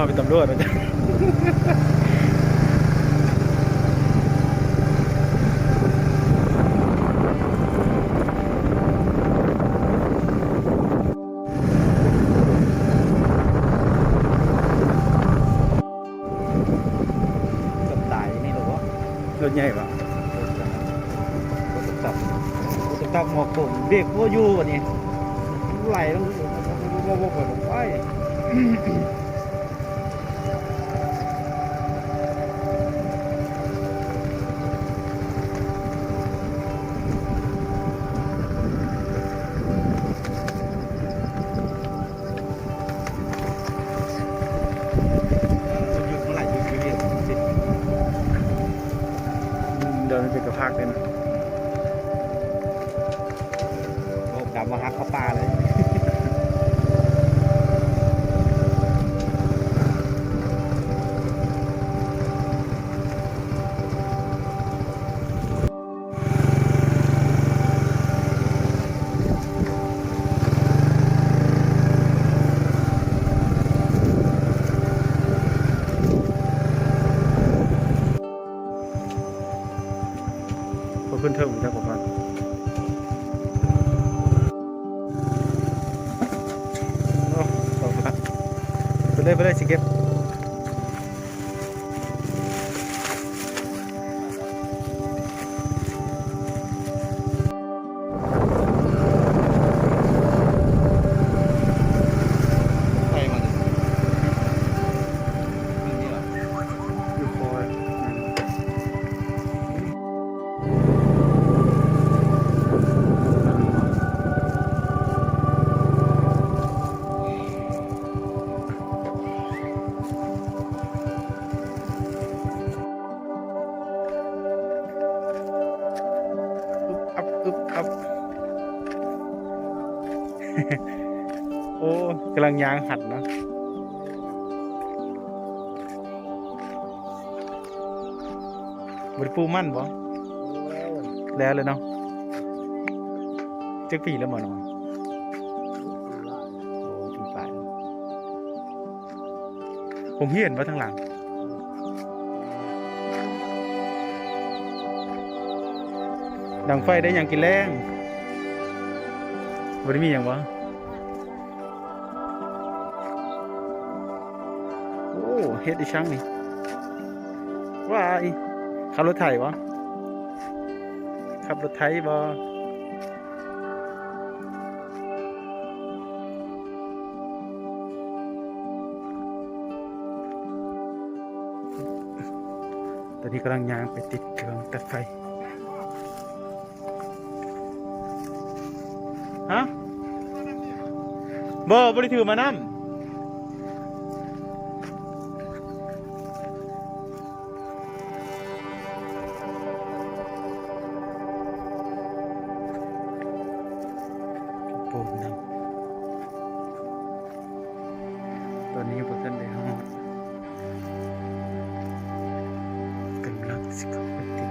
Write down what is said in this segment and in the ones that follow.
ເປັນຕຳຫຼວດວ່າຊັ້ນ. ເກືອບຕາຍນີ້ແຫຼະບໍ່? ລົດໃຫຍ່ບໍ່? ລົດຕັກ ລົດຕັກ ໝໍກກົງ ເບຣກບໍ່ຢູ່ບັດນີ້ ໄຫຼລົງ ບໍ່ ບໍ່ ບໍ່ ບໍ່ໄປ. ດອນເປັນກະພັກເດ້ນະ. ໂອ້ ດຳມາຮັກເຂົ້າປ່າເລີຍ. ບໍ່ຂຶ້ນເທິງຈັກບໍ່ປານ. ໂອ້ ໄປເລີຍ ໄປເລີຍ ຊິເກັບ. ອຶບອັບ ອຶບອັບ. ໂອ້ ກຳລັງຍ່າງຫັດເນາະ. ບໍ່ໄດ້ປູມັນບໍ່? ແລ້ວ ແລ້ວເລີຍເນາະ. ຈັກປີແລ້ວໝໍນ້ອຍ? ໂອ້ ປີປາຍ. ໂຮງຮຽນບໍ່ທາງຫຼັງ? ດັງໄຟໄດ້ຫຍັງກິນແລງ? ບໍ່ໄດ້ມີຫຍັງບໍ່? ໂອ້ ເຮັດອີ່ສັງນີ້? ວ້າຍ ຂັບລົດໄຖບໍ່? ຂັບລົດໄຖບໍ່? ຕອນນີ້ກຳລັງຍ່າງໄປຕິດເຄື່ອງຕັດໄຟ. ຮະ? ບໍ່ ບໍ່ໄດ້ຖືມານຳ. ໂອ້ ຕອນນີ້ບໍ່ທັນໄດ້ຮອດ ກຳລັງຊິເຂົ້າໄປຕິດ.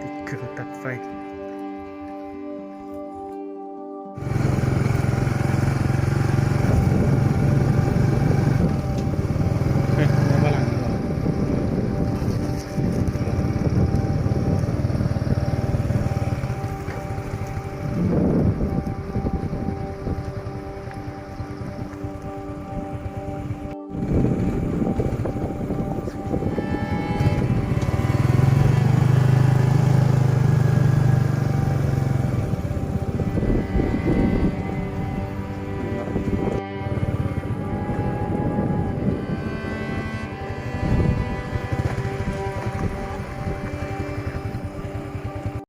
ຕິດເຄື່ອງຕັດໄຟ.